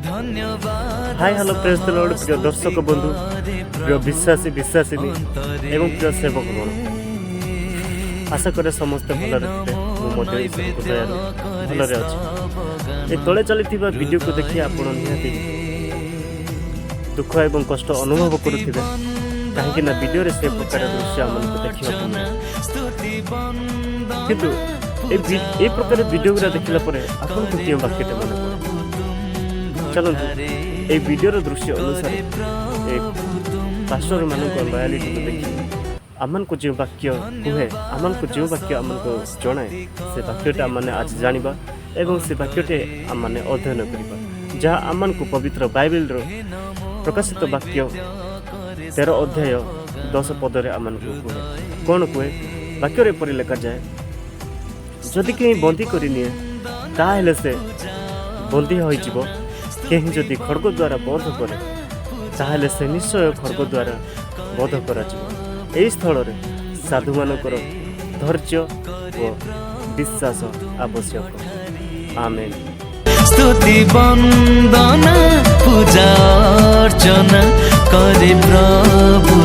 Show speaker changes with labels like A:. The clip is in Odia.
A: ହାଇ, ହ୍ୟାଲୋ, ପ୍ରେଜ୍ ଦ ଲର୍ଡ। ପ୍ରିୟ ଦର୍ଶକ ବନ୍ଧୁ, ପ୍ରିୟ ବିଶ୍ୱାସୀ ବିଶ୍ୱାସିନୀ ଏବଂ ପ୍ରିୟ ସେବକଗଣ, ଆଶା କରେ ସମସ୍ତେ ଭଲରେ ଥିବେ। ମୁଁ ମଧ୍ୟ ଈଶ୍ୱରଙ୍କ ଦୟାରୁ ଭଲରେ ଅଛି। ଏ ତଳେ ଚାଲିଥିବା ଭିଡ଼ିଓକୁ ଦେଖି ଆପଣ ନିହାତି ଦୁଃଖ ଏବଂ କଷ୍ଟ ଅନୁଭବ କରୁଥିବେ, କାହିଁକି ନା ଭିଡ଼ିଓରେ ସେ ପ୍ରକାର ଦୃଶ୍ୟ ଆମମାନଙ୍କୁ ଦେଖିବାକୁ ମିଳେ। କିନ୍ତୁ ଏ ପ୍ରକାର ଭିଡ଼ିଓ ଗୁଡ଼ା ଦେଖିଲା ପରେ ଆପଣଙ୍କୁ କେଉଁ ବାକ୍ୟଟା ମନେ ପଡ଼େ? ଚାଲନ୍ତୁ, ଏଇ ଭିଡ଼ିଓର ଦୃଶ୍ୟ ଅନୁସାରେ ଏ ପାଷ୍ଟରମାନଙ୍କ ଲୟାଲିଟିକୁ ଦେଖି ଆମମାନଙ୍କୁ ଯେଉଁ ବାକ୍ୟ କୁହେ, ଆମମାନଙ୍କୁ ଯେଉଁ ବାକ୍ୟ ଆମମାନଙ୍କୁ ଜଣାଏ, ସେ ବାକ୍ୟଟା ଆମମାନେ ଆଜି ଜାଣିବା ଏବଂ ସେ ବାକ୍ୟଟି ଆମମାନେ ଅଧ୍ୟୟନ କରିବା, ଯାହା ଆମମାନଙ୍କୁ ପବିତ୍ର ବାଇବେଲର ପ୍ରକାଶିତ ବାକ୍ୟ 13 ଅଧ୍ୟାୟ 10 ପଦରେ ଆମମାନଙ୍କୁ କୁହେ। କ'ଣ କୁହେ? ବାକ୍ୟରେ ଏପରି ଲେଖାଯାଏ, ଯଦି କେହି ବନ୍ଦୀ କରିନିଏ, ତାହେଲେ ସେ ବନ୍ଦୀ ହୋଇଯିବ। କେହି ଯଦି ଖଡ଼ଗ ଦ୍ୱାରା ବଧ କରେ, ତାହେଲେ ସେ ନିଶ୍ଚୟ ଖଡ଼ଗ ଦ୍ୱାରା ବଧ କରାଯିବ। ଏହି ସ୍ଥଳରେ ସାଧୁମାନଙ୍କର ଧୈର୍ଯ୍ୟ ଓ ବିଶ୍ୱାସ ଆବଶ୍ୟକ। ଆମେନ୍।
B: ସ୍ତୁତି ବନ୍ଦନା ପୂଜା ଅର୍ଚ୍ଚନା କରେ ପ୍ରଭୁ।